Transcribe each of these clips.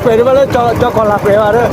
ပှဲၤဒ်ဘၣ်လၢကၠီကီၢ်လၤပှဲၤဘၣ်ဒီး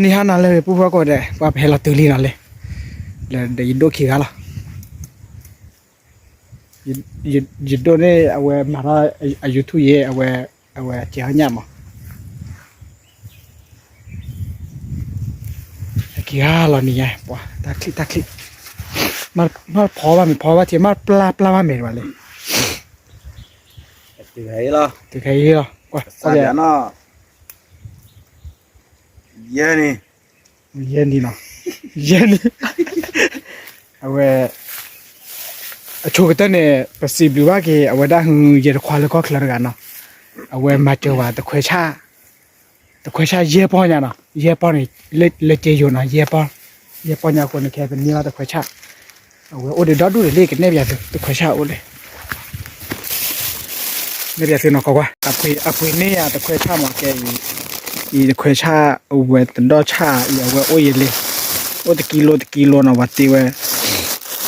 ဂီၤနံၤဟါနၤလၢအဂ့ၤ ပုၢ်ဖိဝဲၢ်ကိးဂၤဒဲး ပှၤပဟဲလီၤတုၤလံနီၤလံ, လၢဒီးယဒိၣ်ခံဂၤလီၤ. ယဒိၣ်န့ၣ် အဝဲမၤထီၣ်အ YouTube ယဲ အဝဲ အဝဲစဲၤဟီၣ်ညၣ်မး, အက့ၤဂၤလီၤနံၤညါ ပှၤတၢ်ချံၣ်တၢ်ချံၣ်, မ့ၢ်ဖီဘၣ်မ့ၢ်ဖီဘၣ်ထံ မ့ၢ်ပျၢ်ပျၢ်ဘၣ်မ့ၢ်တဘၣ်လံ, တုၤခဲအံၤလီၤ, တုၤခဲအံၤလီၤ, ကွၢ် ယဲန့ၣ် ယဲန့ၣ်နီၤ, ယဲန့ၣ်, အဝဲ အဆိကတၢၢ်န့ၣ် ပစံးဘျုးဘၣ်က့ၤ အဝဲဒၣ်ဟုယဲတခွါလၢကီၢ်ချၢတဂၤနီၤ, အဝဲမၤစၢၤဝဲတခွဲဆၣ်, တခွဲဆၣ်ယဲၢ်ပီၢ်ညါနီၤ, ယဲၢ်ပီၢ်န့ၣ် လၢက့ယိၤနီၤ, ယဲၢ်ပီၢ်, ယဲၢ်ပီၢ်ညါအဃိန့ၣ် ခဲပန့ၢ်ဘၣ်တခွဲဆၣ်, အဝဲအိၣ်ဒံးဒီဒူၣ်ဒံးလံ ကနဲၣ်ပၠးသု တခွဲဆၣ်အိၣ်လံ နဲၣ်ပၠးသုနီၤ ကွၢ်ကွၢ်, အပှ့ၤန့ၢ်ယၤတခွဲဆၣ်မး ကဲအံၤ, အံၤတခွဲဆၣ် အဝဲတဒီၣ်ဆၣ်အံၤ အဝဲအိၣ်ယံၤလံ, အိၣ်တကံလိတကံလိနီၤ ပှၤတ့ဝဲ,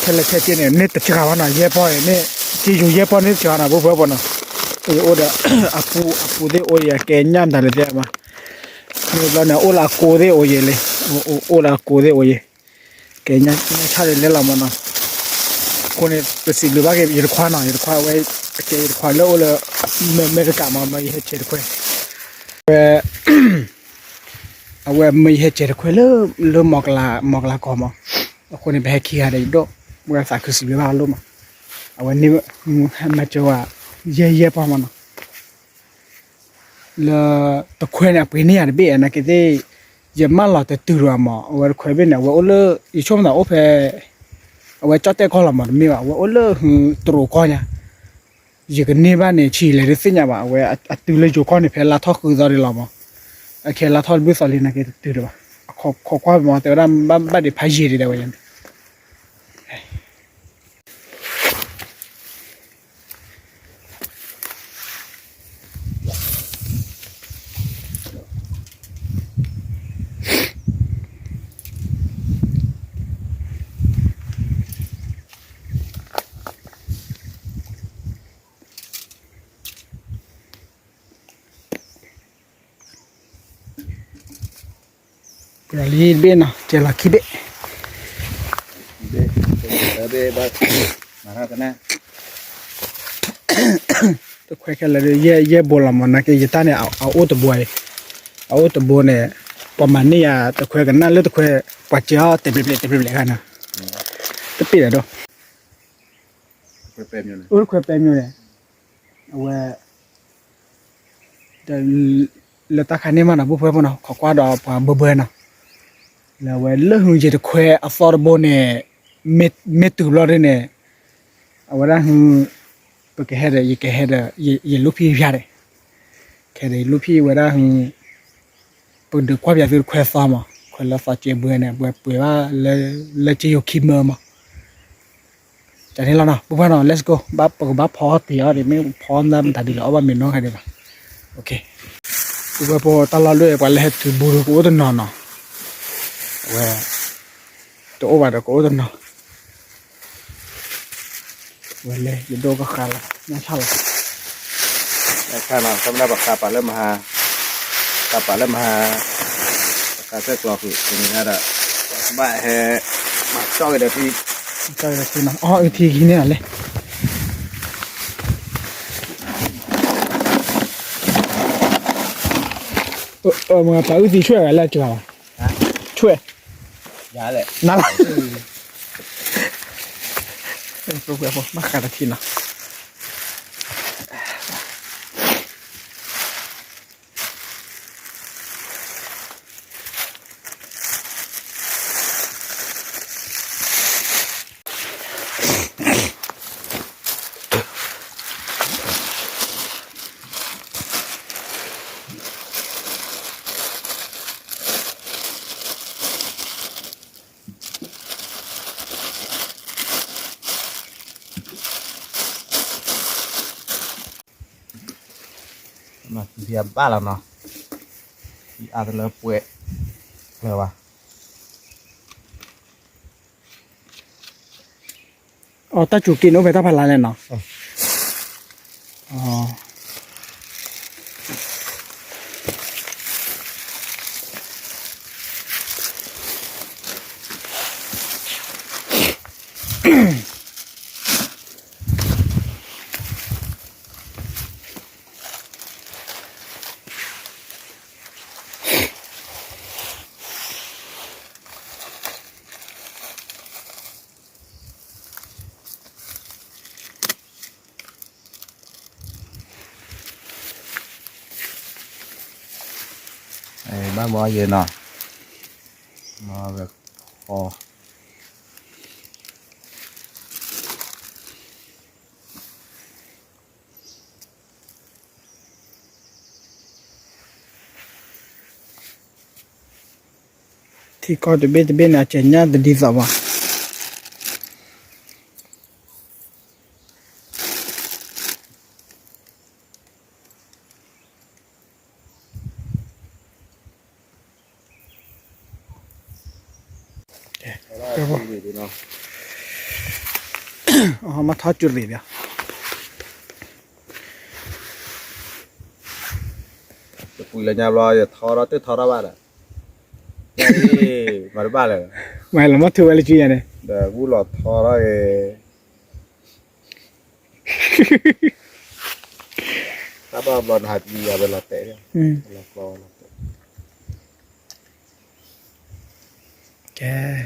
ခဲလၢာ်ခဲဆ့န့ၣ် န့ၢ်တစှၤဘၣ်နီၤ ယဲၢ်ပီၢ်အံၤ န့ၢ်, က့ယိၤယဲၢ်ပီၢ်န့ၢ်တစှၤနီၤ ပုၢ်ဖိဝဲၢ်ကိးဂၤနီၤ, အိၣ်ဒီး အပူၤ အပူၤသ့ၣ်အိၣ်ယံၤ ကဲညၣ်မတၤလဲၣ်သ့ၣ်မး, မ့ၢ်ဘျီန့ၣ် အိၣ်လၢအကိသ့ၣ်အိၣ်ယံၤလံ, အိၣ်လၢအကိသ့ၣ်အိၣ်ယံၤ ကဲညၣ်ဆၣ်လဲၤလဲၤလီၤမးနီၤ, အဃိန့ၣ် ပစံးဘျုးဘၣ်က့ၤ ယတခွါနီၤ ယတခွါအဝဲ, ကဲယတခွါလၢအိၣ်လၢ, မ့ၢ်တကးမး မ့ၢ်ယဟဲဆဲးတခွဲ, ဝဲ, အဝဲမ့ၢ်ယဟဲဆဲးတခွဲလၢ, လၢမီၢ်ကလၤ, မီၢ်ကလၤကီၢ်မး, အဃိန့ၣ် ပဟဲခံဂၤဒီးယဒိၣ်, ဝဲသးခုစံးဘျုးဘၣ်အလိၣ်မး, အဝဲန့ၣ်, မၤစၢၤဝဲ, ယဲၢ်ယဲၢ်ပီၢ်မးနီၤ လၢတခွဲန့ၣ် အပှ့ၤန့ၢ်ယၤတဘ့ၣ် နာ်က့သ့ၣ်, ယမၢလီၤတတုၤလီၤမး အဝဲတခွဲဘ့ၣ်န့ၣ် အဝဲအိၣ်လၢ ယဆိကမိၣ်သးအိၣ်ဖဲ, အဝဲကၠီၣ်တဲၣ်ကီၢ်လီၤမး တမ့ၢ်ဘၣ် အဝဲအိၣ်လၢဟုတရူးကီၢ်ညါ, ယကန့ၢ်ဘၣ်န့ၣ် ဆံးလဲၣ်တသ့ၣ်ညါဘၣ် အဝဲအတုၤလၢယိၤကီၢ်န့ၣ် ဖဲလါထီၣ်ဃုသီဒံးလီၤမး, အခဲလါထီၣ်တဘျုးသီလံ နာ်က့တတုၤဒံးဘၣ်, ခိးကွၢ်မး တဲဝဲဒၣ်ဘၣ်ဒံးဖးယံာ်ဒံးဝဲန့ၣ် ပှၤလံတဘ့ၣ်နီၤ ကဲလီၤခံဘ့ၣ်, တခွဲခဲလၢာ် ယဲၢ်ဘိလီၤမး နာ်က့ယတၢ်န့ၣ် အအိၣ်တဘိအံၤ, အအိၣ်တဘိန့ၣ် ပှၤမၤန့ၢ်ယၤတခွဲကနၣ်လၢတခွဲ ပှၤစဲးအီၣ်တဲာ်ပျဲးပျဲးတဲာ်ပျဲးပျဲးခါနီၤ, တပ့ၢ်ဒီး အိၣ်တခွဲပဲမျိုးန့ၣ်, အဝဲ လၢတၢ်ခါန့ၣ်မးနီၤ ပုၢ်ဖိဝဲၢ်ဖိနီၤ ခိးကွၢ်ဒီးပှၤဘၢဘၢနီၤ, လၢအဝဲလၢဟုယဲၢ်တခွဲအသီတဘိန့ၣ် မ့ၢ်တုၤဘျီဒ်န့ၣ်, အဝဲဒၣ်ဟု ပကဟဲဒီး ယကဟဲဒီး ယလူၢ်ဖံးဖျါဒီး, ခဲဒီးယလူၢ်ဖံးဝဲဒၣ်ဟု ပကဒုးကွၢ်ပၠးသုတခွဲသီမး ခွဲလၢသီကဲဘှဲန့ၣ် ပှဲၤပှဲၤဘၣ်လၢ လၢကယိၤခံမၢမး, တၢ်န့ၣ်လီၤနီၤ ပုၢ်ဖိနီၤ let's go ပကဘၣ်ဖီအီၣ်တ့ၢ်အီၣ်ဒံး မ့ၢ်ဖီအီၣ်မတၤဒ်လဲၣ် အီၣ်ဘၣ်မ့ၢ်နီၢ်ဂၤဒံးဘၣ်, ပုၢ်ဖိတၢ်လီၢ်လွဲၢ် ပှၤလၢဟဲတုၤဘူးဒီးကအိၣ်တနီၤနီၤ, အဝဲ တအိၣ်ဘၣ်ဒီးကအိၣ်တနီၤ ဝဲလဲၤ ယဒိၣ်ကဃါလီၤ ညၣ်ဆၣ်လီၤ, ညၣ်ဆၣ်နီၤ တၢ်မနုၤပဃါပာ်လၢမဟါ, ဃါပာ်လၢမဟါ, ပဃါစဲၣ်ကျီၤဃုာ်န့ၣ်ဒီး ဘၣ်ဟဲ မၤကၠီၣ်က့ၤဒီးထံ, မၤကၠီၣ်က့ၤဒီးထံနီၤ အီၣ်အုၣ်ထံခံန့ၣ်လီၤလဲၣ်, မၤပာ်အုၣ်သံဆွဲၣ်ဂၤလၢအကျါလီၤ, ဆွဲၣ်, နၤလီၤ, ဘၣ်ဃးတထံနီၤ မၤသံအဘၣ်လီၤနီၤ, သံအါတလၢပှဲၤလၢၤဘၣ်. အီ တၢ်စူၤက့ၤန့ၣ်အိၣ်ဖဲတၢ်ဖးလါလဲၣ်နီၤ, အီ ဘၣ်မၤယဲနီၤ, မၤဝဲဃီ ထံကီၢ်တဘ့ၣ်တဘ့ၣ်န့ၣ် အစဲးညၣ်တဒ်သိးဘၣ်. မ့ၢ်ထီၣ်စူၤရံၣ်ဒီး တပူၤလၢညါဘျီ ယထီထီၣ်တထီထီၣ်ဘၣ်ဒီး မၤတဘၣ်လၢၤ, မၤလီၤမီၢ်ထူဝဲလၢကံယၤန့ၣ် ဒီးဘူၣ်လီၤထီထီၣ်ဂ့ၤ တၢ်ဘၣ်ဘျီနဟးလံယၤဝဲ လီၤတဲာ်, လီၤကျီလီၤတဲာ်, ကဲ လီၤ.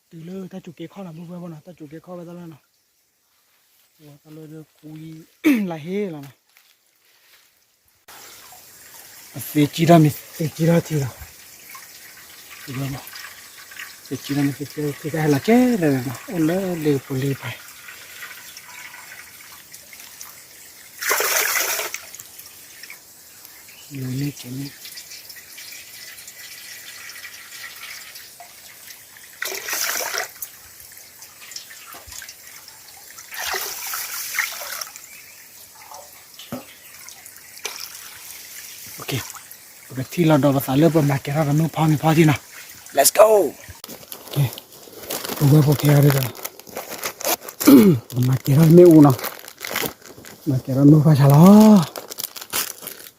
တုၤလၢတၢ်စူၤက့ၤခီၣ်လီၤ ဘုဘဲဘီနီၤ, တၢ်စူၤက့ၤခီၣ်ဝဲတၢ်လၢနီၤ, တၢ်လၢဒၢကွံ လၢဟ့လီၤနီၤ, အသ့ကံထီၣ်မ့ၢ်သ့ကံထီၣ်ထံလီၤ, သ့ကံထီၣ်မ့ၢ်သ့ကံထီၣ်ထံ တၢ်ဟဲလီၤကဲလၢာ်လီၤနီၤ, အိၣ်လၢလ့ကပူၤလ့ကပၤ န့ၣ် ပကထံၣ်လီၤဒီးပသးလၢပမၤကဲၤထီၣ်ဒီးမုၢ်ဖီမ့ၤဖီထံနီၤ, Let's go. ပဝဲဖိခဲအံၤဒီး ပမၤကဲၤထီၣ်မ့ၣ်အူနီၤ, မၤကဲၤထီၣ်မ့ၣ်အူဖးဆါလီ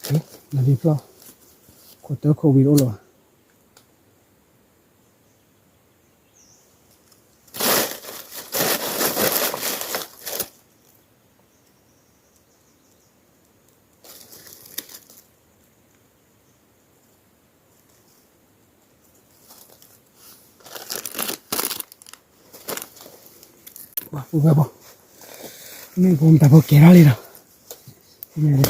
ၤ, နဒံဖျီၣ် ခိၣ်တၢခိၣ်ဝံၤတအိၣ်လၢၤဘၣ်. ပှၤပူၤဝဲဖိ, မ့ၢ်ဖိမတၤဖိကဲထီၣ်လံနီၤ,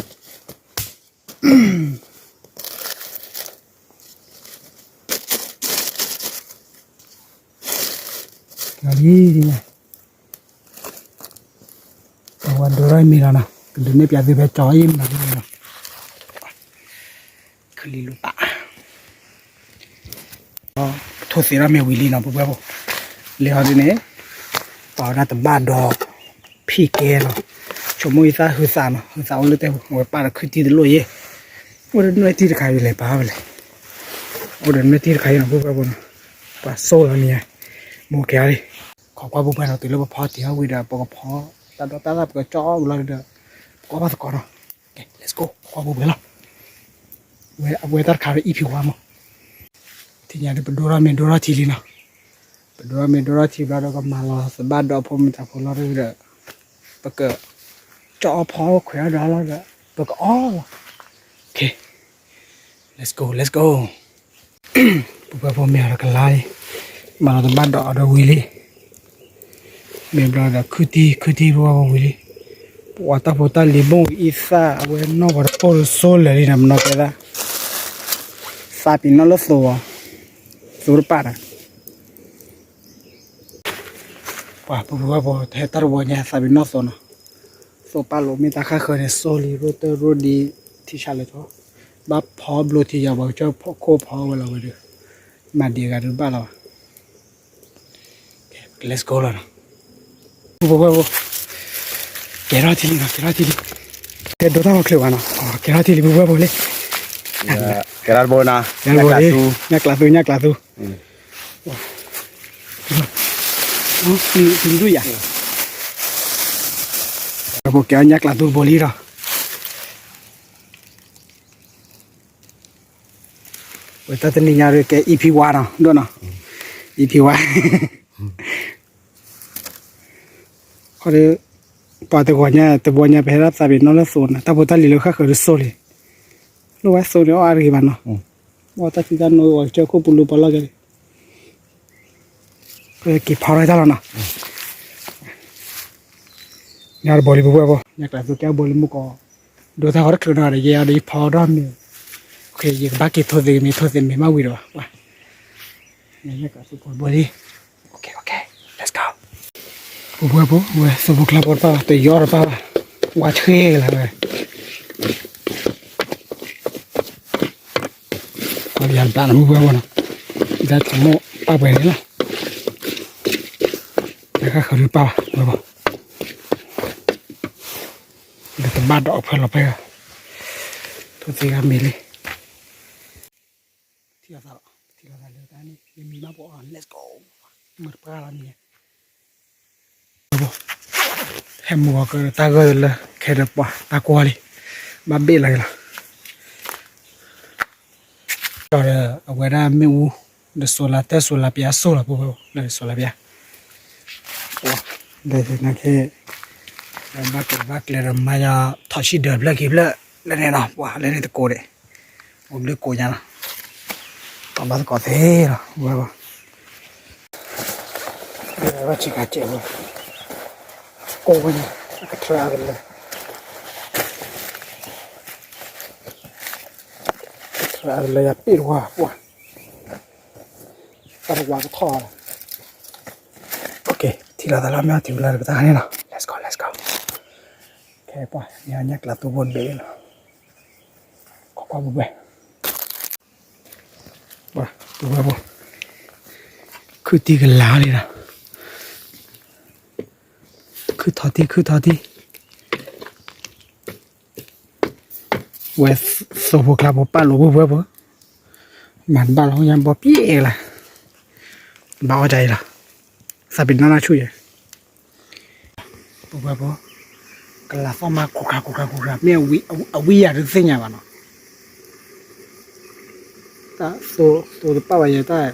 ကဲထီၣ်လံ, အဝဲဒိထီၣ်မ့ၤလီၤနီၤ, ကဒုးနဲၣ်ပၠးသုဖဲကၠီအံၤမနုၤမ့ၢ်နီၤ, ခုလံလိာ်သး ထိၣ်သ့ထီၣ်မ့ၢ်ဝံၤလံနီၤ ပူၤဖဲဖိ, လဲၤအီၤဒ်န့ၣ်, ပာ်ဝဲဒၣ်တဘၣ်ဒီး ဖံးကဲနီၤ, ဆိကမိၣ်အံၤသၣ်ဟုသးနီၤ, ဟုသးအိၣ်လၢတဲပူၤ ဝဲပာ်ဒီးခုတံၢ်တလိၣ်ယဲၢ်, အိၣ်ဒီးနွဲၣ်တံၢ်တခါယလဲၤပာ်ဝဲလဲၣ်, အိၣ်ဒီးနွဲၣ်တံၢ်တခါယနီၤ ပူၤဖဲဖိနီၤ, ပှၤစိၢ်လီၤန့ၣ်, မိၢ်ကဲအီၤလံ, ခိးကွၢ်ပူၤဖဲနီၤ တုၤလၢပဖီတံၢ်အီၣ်ဝံၤဒီး ပကဖီ, တၢ်ဒီတၢ်သၣ်ပကကၠီအီၣ်ဝံၤလီၤဒီး, ပကအီၣ်ဘၣ်သကိးနီၤ, let's go ခိးကွၢ်ပူၤဖဲလီၤ, ဝဲအဝဲတၢ်တခါဒီး EP one မး ထံၣ်ညါဒ်ပဒိထီၣ်မ့ၤဒိထီၣ်ထံလံနီၤ, ပဒိထီၣ်မ့ၤဒိထီၣ်ထံဘျီဒီး ကမၤလီၤသဘၣ်ဒီးဖိမုၣ်တၢ်ဖိလီၤဒီး, ပက, ကၠီအီၣ်ဖီခွဲးအီၣ်ဒီးလီၤဒီး, ပကအီၣ်လီၤ, okay, let's go let's go, ပူၤဖဲဖိမ့ၢ်အီၤဒီးကလါလံ, မၤလီၤသဘၣ်ဒီးအီၤဒီးဝံၤလံ မ့ၢ်ဘျီဒီးခုတံၢ်ခုတံၢ်ပူၤဖဲဖိဝံၤလံ, ပှၤတၢ်ဖိတၢ်လံၤဘိၣ်အံသၣ် အဝဲနီၢ်ပှၤတပိၢ်တစိၢ်လၢာ်လံနီၤ ပနီၢ်ကဲသၣ်, သးပ့ၤနီၣ်လၢသိးအီၤ, သိးတပာ်ဒီး ပှၤပူၤဖဲဖိ တဟဲတၢ်တဝီညါ သးပ့ၤနီၣ်သိးနီၤ, သိးပာ်လိာ်မ့ၢ်တၢ်ဃၣ်ဃၢၤန့ၣ် စိၢ်လံ ရိၣ်တၢၢ်ရိၣ်ဒံး ထံဆးလဲၤထီၣ်, ဘၣ်ဖီဘျိထံယၤ ပှၤကစၢၢ်ခိၣ်ဖီဝဲလီၤဝဲဒီး, မၤဒံးအဂၤဒုးဘၣ်လီၤဘၣ် let's go လီၤနီၤ, ပူၤဖဲဖိ, ကဲထီၣ်ထံလံနီၤ ကဲထီၣ်ထံလံ, ကဲဒိတၢ်ဂီၤချၢဘၣ်နီၤ, ကဲထီၣ်ထံလံပူၤဖဲဖိလံ, ကဲထီၣ်ဘိနီၤ, ညၣ်ကျးသူ ညၣ်ကျးသူ, ပကဲအီၤညၣ်ကျးသူတဘိလံဒီး ဝဲတၢ်တနံၤညါဒီး ကဲ EP one နီၤ ဒိၣ်နီၤ, EP one, ခီဒီး, ပှၤတဂီၤညါတဘိညါ ပဟဲဒၣ်သးပ့ၤနီၣ်လၢသိးန့ၣ် တၢ်ဖိတၢ်လံၤလၢဃၣ်ဃၢၤဒီးစိၢ်လံ, လိၣ်ဝဲသိးန့ၣ်အီၣ်အါတဂ့ၤဘၣ်နီၤ, အီၣ်တၢ်သံတၢ်နိ ပှၤကစၢၢ်ခိၣ်ပူၤလူၤပှၤလီၢ်ကဲလံ ပက့ၤဖီထီၣ်တၢ်လီၤနီၤ, ညါတဘိလံပူၤဖဲဖိ ညၣ်ကျးသူကဲဘိလံမုၢ်ကီး, ဒိတၢ်ဂီၤတချုးနီၤဒီး ယဲအီၤဒီးယဖီထီၣ်မ့ၤ, ယကဘၣ်က့ၤထိၣ်သ့ၣ်မ့ၤ ထိၣ်သ့ၣ်မ့ၤမးဝံၤဒီး, ညၣ်ကျးသူဖိတဘိလံ, okay okay, let's go, ပူၤဖဲဖိ ဝဲသိဖိကျါဖိတပၣ်ဘၣ် တယီတပၣ်ဘၣ်, ဝါဆှဲကလါဝဲ ပှၤပယါတဘျါနီၤ ပူၤဖဲဖိနီၤ, ဒ်ဆိကမိၣ်ပာ်ပှဲၤန့ၣ်လီၤ, တၢ်ဃၣ်ဃၢၤဒုးပာ်ဘၣ် ပှၤပှၤ, ဒီးတဘၣ်ဒီးအဖၢလီၤဖဲ, ထိၣ်သ့ၣ်ဂၤမ့ၤလံ, ထံၣ်လိာ်သးလီၤ ထံၣ်လိာ်သးလၢတၢ်န့ၣ် ယမံၤဘၣ်ပအီၤ let's go, မ့ၢ်တပှၢ်လီၤမံၤ ဟဲမုာ်အီၤကတၢၢ်တၢ်ဂၢၢ်လၢ ခဲဒီးပှၤတၢ်ကွၢ်လံ, ဘၣ်ဘ့ၣ်လီၤလီၤ, ဒီးအဝဲဒၣ်မ့ၣ်အူ, ဒီး solar တၢ် solar ပျါစိၢ်လီၤ ပူၤဖဲဖိ လၢ solar ပျါ, ဒီးနာ်က့, ဘၣ်ကျဲဘၣ်ကျဲဒီးမၤယၤ ထီၣ်ဆံၣ်ဒၢးဖျၢၣ်ခံဖျၢၣ်, လၢန့ၣ်နီၤ ပှၤလၢန့ၣ်တကိးဒံး, အိၣ်ဘျုးကိးညါလီၤ, ပဘၣ်သကိးသ့လီၤ ပူၤဖဲဖိ ဘၣ်ဆံးခါစဲးဝဲ, ကိးဝဲန့ၣ် အကထၢအါတလၢ, ကထၢအါတလၢယပ့ၢ်တဝါပှၢ်, တၢ်တဝါကထီၣ်လီၤ, okay ထံၣ်လိာ်သးလၢမ့ၢ်ထံၣ်ဝဲလၢပတၢ်န့ၣ်လီၤ let's go let's go, ခဲပှၢ် ညါညၣ်ကျးသူဖိဘ့ၣ်လီၤ, ခိးကွၢ်ပူၤဖဲ ပူၤဖဲဖိ, ခုတံၢ်ကလါလံနီၤ, ခုထီၣ်တံၢ် ခုထီၣ်တံၢ်, ဝဲသိဖိကျါဖိပာ်လိာ်ပူၤဖဲဖိ, မၤတဘၣ်လီၤ ညါဘီပျဲကလါ, ဘၣ်အီၣ်တၢ်အံၤလီၤ, သးပ့ၤနီၣ်နၢ်ဆူၣ်ယဲ ပူၤဖဲဖိ, ကလၤသီၣ်မါ ခူၣ်ခါ ခူၣ်ခါ ခူၣ်ခါ မ့ၢ်အဝံယၤတသ့ၣ်ညါဘၣ်နီၤ, တၢ်သိ သိတပာ်ဘၣ်ယဲ တၢ်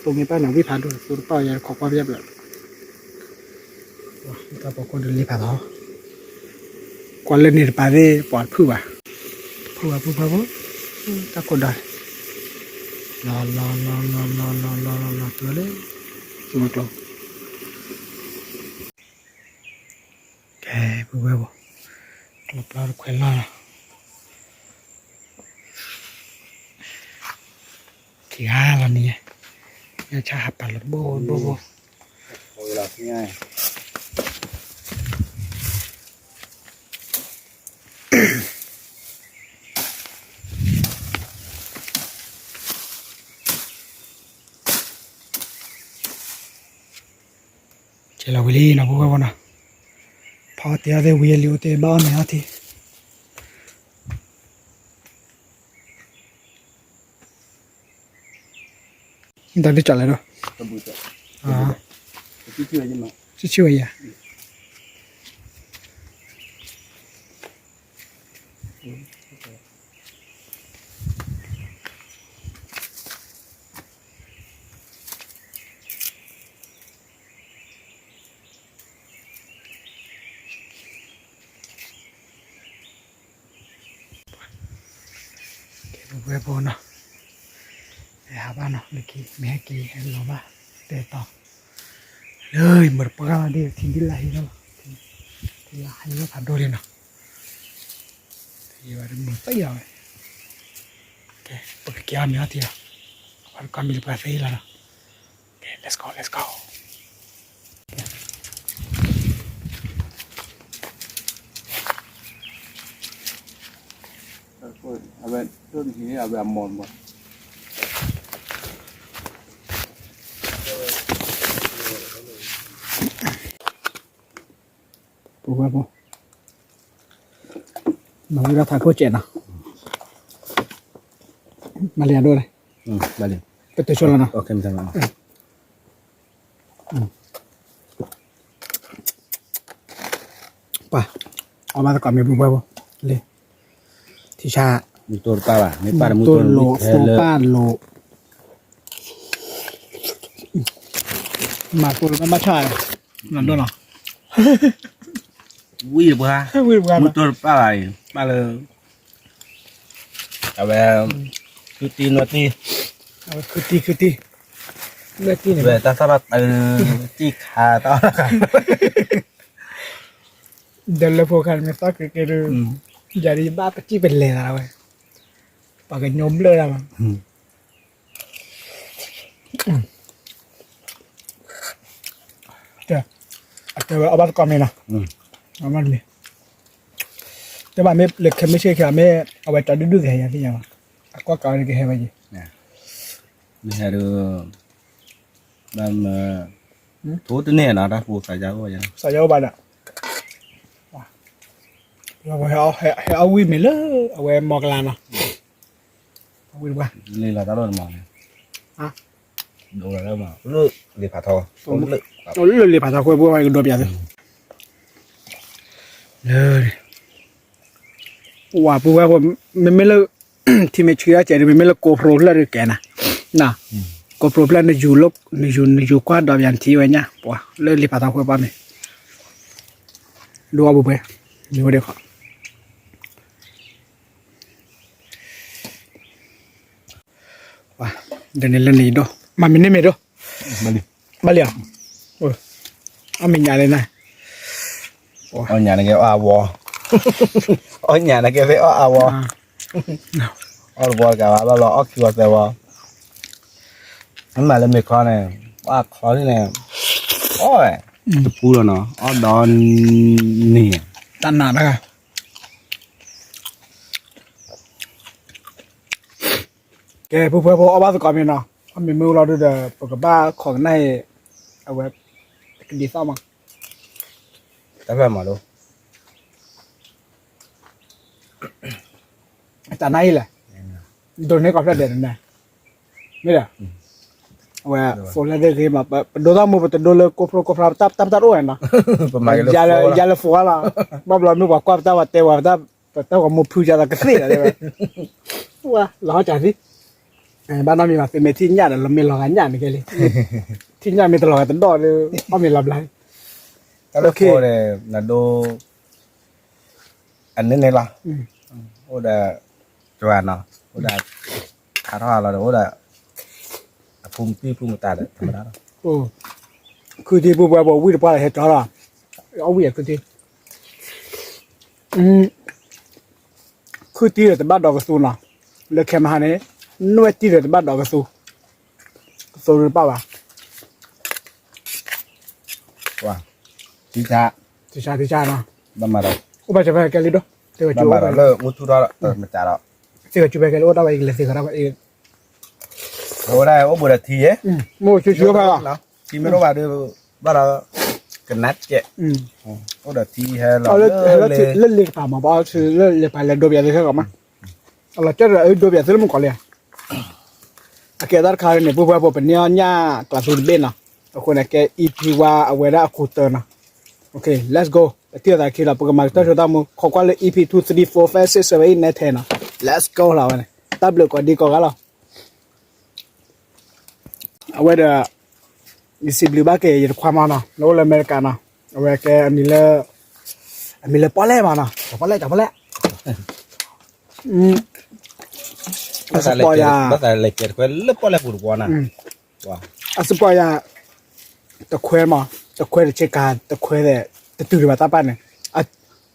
သိမ့ၢ်ပာ်န့ၣ် ဝံဖးဒိၣ် သိတပာ်ဘၣ်ယဲ ခိးကွၢ်ပယဲၢ်ဘျဲၣ်, တၢ်ပိာ်ခိၣ်ဒုးလံဖးသီ, ကွၢ်လၢန့ၣ်တပၤသ့ၣ် ပှၤတဖုၣ်ဘၣ်, ဖုၣ်ဘၣ်ဖုၣ်ဘၣ်ဖိ, တၢ်ခိၣ်ဒီး, လီၤလီၤလီၤလီၤလီၤလီၤလီၤလီၤလီၤတုၤလၢ, မကျိ ပဝဲဘိ တပျီတခွဲးလီၤလီၤ က့ၤဟါလီၤန့ၣ် ညၣ်ဆၣ်ဟးပာ်လီၤဘိဘိဘိ ကဲလီၤဝံၤလံနီၤ ဖိဝဲဖိနီၤ, ဖီအီၣ်တ့ၢ်အီၣ်သ့ၣ်ဝံၤလံ အိၣ်တ့ၢ်ဘၣ်အီၣ်မ့ၤအီၣ်ထံ တၢ်ဒုးကၠီလဲၣ်ဒီး, ဆံဆံဝဲယၤ ကဲ ပဝဲဖိနီၤ, ဟဲဟးဘၣ်နီၤ လၢခံ မ့ၢ်ဟဲက့ၤဟဲလီၤဘၣ် တဲတီၤ, လၢယမၤတပှၢ်လီၤဒ် ထံဒ်လၢဟံးလီၤ, ထံလၢဟံးလီၤဖးဒိၣ်လံနီၤ, ယဝဲမၤသံလီၤဝဲ, ကဲ ပကက့ၤအီၣ်မ့ၤအီထံလီၤ, ပှၤတကီၢ်မံၤလၢပှၤသံလီၤနီၤ, ကဲ let's go let's go. အဝဲ အဝဲအမီၢ်မီၢ် ပဝဲဖိ မၤဝံၤဒီးထးခိၣ်စဲးနီၤ, မၤလၢယဒိၣ်န့ၣ်, ပတုၤဆိလီၤနီၤ. ပှၤ အီၣ်ဘၣ်သကိးမ့ၢ်ပူၤပှဲၤဖိ, လံ ထံဆါ မ့ၢ်တိၢ်တပၣ်ဘၣ်, မ့ၢ်ပၣ်တမူတိၢ်လိာ် သိပၣ်လိာ်, မၤတိၢ်လိာ်မ့ၢ်ဘၣ်ဆၣ်, နဒိၣ်နီၤ, ဝံၣ်တပှၢ်, ဝံၣ်တပှၢ် မ့ၢ်တိၢ်တပၣ်ဘၣ်အံၤ ပၣ်လၢ အဝဲ ခုတံၢ်နွဲၣ်တံၢ်, အဝဲခုတံၢ် ခုတံၢ်, နွဲၣ်တံၢ်န့ၣ် ဝဲတၢ်သီၣ်တၢ်တၢ် တံၢ်ခါတၢ်အီၣ်တၢ်ခါ, ဒီးလၢဖိခါန့ၣ် မ့ၢ်သီၣ်က့ၤက့ၤဒုး, ယၤဒုးယဘၣ်ပစံၣ်ပလဲၤသးဝဲ, ပှၤကညီဘျၢတၢ်မး, အတဲဝဲအီၣ်ဘၣ်သကိးမ့ၢ်နီၤ, တဲဘၣ်မ့ၢ်လၢခဲမုၢ်ဆ့ၣ်ခံမ့ၢ် အဝဲတၢ်ဒုၣ်ဒုၣ်ကဟဲယၤသ့ၣ်ညါဘၣ်, အကွၢ်ကးဝဲဒုးကဟဲဝဲယံၤ, မ့ၢ်ဟဲဒုး ဘၣ်မၢ ထိတန့ၢ်နီၤ တၢ်ပူၤသးယါအိၣ်ယါ, သးယါအိၣ်ဘၣ်ဒီး, ဟဲအီၣ်ဝံၣ်မ့ၤလၢ အဝဲမီၢ်ကလၤနီၤ, ဝံၣ်တပှၢ်, လံလီၤတၢ်လီၢ်တမီၤန့ၣ်, ဒိလီၤလၢမီၤ လၢလံာ်ဖးထီ, လၢလံာ်ဖးထီခိၣ်ပူၤဝဲကဒိပယၤသ့, လၢ ဝၤပူၤဝဲဖိ, မ့မ့ၢ်လၢ ထံမ့ၢ်ဆှံအီၣ်စဲးဒုး မ့မ့ၢ်လၢကိးဖျိဖျၢၣ်ဒုးကဲနၤ, ကိးဖျိဖျၢၣ် နယူၤ နယူၤကွၢ်ဒီးပယၤနထံဝဲညါ ပှၤလၢလံာ်ဖးထီခွဲပှၢ်မ့ၢ် ဒိအီၣ်ပူၤပှဲၤ, မ့ၢ်ဝဲဒၣ်ခီ ဒ်န့ၣ်လၢနံၤဒိၣ် မၤမ့ၢ်န့ၢ်မ့ၢ်ဒိၣ်, ဘၣ်လံဧါ, အီၣ်မ့ၢ်ညါလံနၤ, အီၣ်ညါနကဲအီၣ်အဝီ, အီၣ်ညါနကဲဖဲအီၣ်အဝီ, အီၣ်တဝီတကးဘၣ် ဘၣ်ဘျီအီၣ်ခံဝီသၢဝီ, မ့ၢ်မၤလၢမ့ၤခီန့ၣ်, အီၣ်ခီန့ၣ်, အီၣ်ဝဲ, တပူလီၤနီၤ အီၣ်ဒီနံၤ, တၢ်နးတဂၤ ကဲ ဖုဖုဖိအီၣ်ဘၣ်သကိးမ့ၢ်နီၤ, အီၣ်မ့ၤမ့ၢ်အိၣ်လီၤဒုဒီး ပကဘၣ်ခိးကနၣ်အံၤ, အဝဲ, ကဒ်သိးမး, တၢ်ဖျၢၣ်မၤလိ, တၢ်နါအံၤလဲၣ်, ဒိးန့ၢ်ကီၢ်ဖျၢၣ်ဒဲးန့ၣ်, မ့ၢ်ဒီး, အဝဲ, ဖိလၢဒ့ဂ့ၤမး ပဒိသၣ်မူ ပတဒိလၢကိၢ်ဖျိကိၢ်ဖျါ တၢ်ပတၢ်အိၣ်ဝဲနီၤ, ယၤလၢဖိအါလီၤ, ဘၣ်ဘျီမ့ၢ်ပှၤကွၢ်ပတၢ်ပှၤတဲဝဲပတၢ် ပတၢ်ဂီၤမူဖုယၤသးကသ့ၣ်လီၤ, ဝဲ, လီၤဟီၣ်ကၢ်သံ, ဘၣ်နီတမံၤဘၣ် သုမ့ၢ်ထံၣ်ညၣ်ဒီး လီၤမ့ၢ်လီၤဂာ်ညၣ်န့ၣ်ကဲလံ, ထံၣ်ညၣ်မ့ၢ်တလီၤဂာ်တဒီၣ်ဒီး အီၣ်မ့ၤလီၤဘျါ, တၢ်လၢဖိန့ၣ် နဒိ အန့ၣ်န့ၣ်လီၤ, အိၣ်ဒီး, တဝဲနီၤ, အိၣ်ဒီး, ခါထီၣ်လီၤဒီး အိၣ်ဒီး, အဖုမတံၢ်ဖုမတၤဒီး တမတၤလီၤ, ခုတံၢ်ပူၤပှဲၤပဝံၣ်တပှၢ်ဒီးဟဲကၠီလီၤ, အီၣ်ဝံၣ်အခုတံၢ်, ခုၣ်တံၢ်ဒီးတဘၣ်ဒီးကသူနီၤ, လၢခဲမဟါန့ၣ်, နွဲၣ်တံၢ်ဒီးတဘၣ်ဒီးကသူ, ကသူတပၣ်ဘၣ်, ထံဆါ, ထံဆါနီၤ, အိၣ်ဘၣ်စၢၤဖဲကဲလံဒိၣ်, သ့ၣ်ကၠူဖဲကဲလံဒိၣ်, သ့ၣ်ကၠူဖဲကဲလံအိၣ်တၢ်ဝဲအံၤကလဲၤသ့ၣ်ဃီတၢ်ဝဲအံၤ, အိၣ်ဒၣ်အိၣ်ဘူးဒီးထံယဲ, မ့ၢ်အိၣ်ဆူၣ်ဆူၣ်ဖဲလီၤ, ထံမ့ၢ်တအိၣ်ဘၣ်ဒီး, ဘၣ်ဒီး, ကနၣ်ကဲး, အိၣ်ဒီးထံဟဲလီၤ, လၢလ့ပာ်မၤဘၣ်, လၢလ့ပာ်လဲၤဒိပယၤသုခဲကီးမး, အလီၤကၢၢ်ဒီးအဒိပယၤသုလၢမုၢ်ကီးလံဧါ အကဲတၢ်တခါန့ၣ် ပှၤပှၤပနံၤအီၣ်ညၣ်ကျးသူတဘ့ၣ်နီၤ, အဃိန့ၣ်ကဲ EP one အဝဲဒၣ်အခိၣ်တၢနီၤ, OK, let's go, ပထံၣ်လိာ်သးခံလီၤ, ပကမၤကတၢၢ်ဆိတၢ်မူ, ခိးကွၢ်လၢ EP two, three, four, five, six, seven, eight, nine, ten နီၤ, let's go လီၤဝဲန့ၣ်, တၢ်ဘျုးကိးဒံကိးဂၤလီၤ. အဝဲဒီး, ယစံးဘျုးဘၣ်က့ၤယတခွါမးနီၤ, လၢအိၣ်လၢအမဲရကၤနီၤ, အဝဲကဲ, အမံၤလၢ, အမံၤလၢပီၣ်လဲၣ်မးနီၤ, ပီၣ်လဲၣ်, ပီၣ်လဲၣ်, အsupportယၤ, လၢပီၣ်လဲၣ်ပူၤတဝီနီၤ, အsupportယၤ, တခွဲမး, တခွဲတဆ့ကၤ, တခွဲ, တတုၤဒံးဘၣ်တၢ်ပာ်န့ၣ်,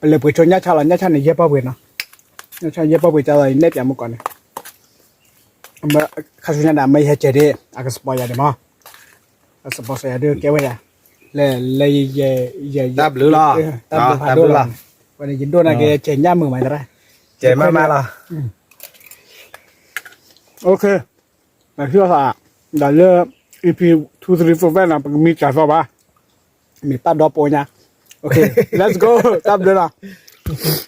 ပလဲၤပှ့ၤဆိညၣ်ဆၣ်လီၤ, ညၣ်ဆၣ်န့ၣ် ယဲၢ်ပီၣ်ပှ့ၤနီၤ, ညၣ်ဆၣ်ယဲၢ်ပီၣ်ပှ့ၤကၢ်လီၤ ယနဲၣ်ပၠးမုၢ်ကီးန့ၣ် ခါဆူညါဒီး မ့ၢ်ယဟဲကဲၤဒ် အကsupportယၤဒ်မး, အsupportယၤဒ်ကဲဝဲယၤ, လၢ, လၢ, တၢ်ဘျုးလီၤ, တၢ်ဘျုးဖးဒိၣ်လီၤ, ဝဲန့ၣ် ယဒိၣ်နာ်က့ၤကဲၤညၣ်မုာ်မးတရၣ်, ကဲၤမးမးလီၤ, OK, ဒီးဟံၣ်သး, ဒီးလၢ, EP two, three, four, five နီၤ ပကမံစၢၤသီဘၣ်, မ့ၢ်ပာ်ဒီပိညါ, OK, let's go, တၢ်ဘျုးလီၤ.